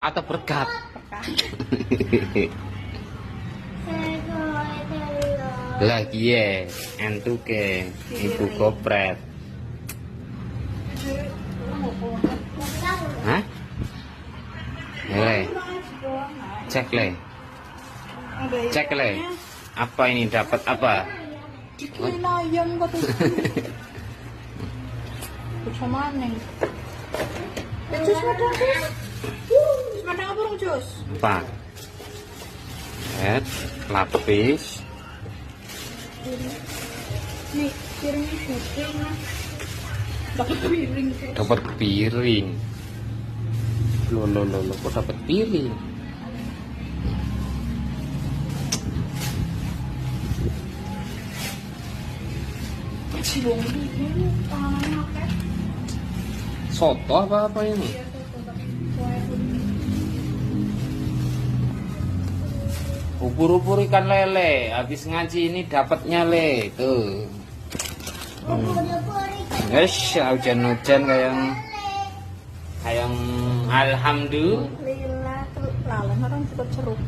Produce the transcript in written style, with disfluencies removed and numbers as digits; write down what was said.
atau berkat? Lagi ya, entuke ibu kopret. Hah? Le, cek le, cek le. Apa ini dapat apa? Dikirain ayam kata Bocah mana? Jus madang jus. Madang apa dong jus? Apa? Lapis. Nih piringnya putih mas. Dapat piring. Dapat piring. Lo, kok dapat piring? Cilung ini tangannya apa? Soto apa ini? Ubur-ubur ikan lele. Habis ngaji ini dapatnya le. Tuh. Yes, hujan-hujan kayak alhamdulillah. Lila, lalu orang cukup ceruk.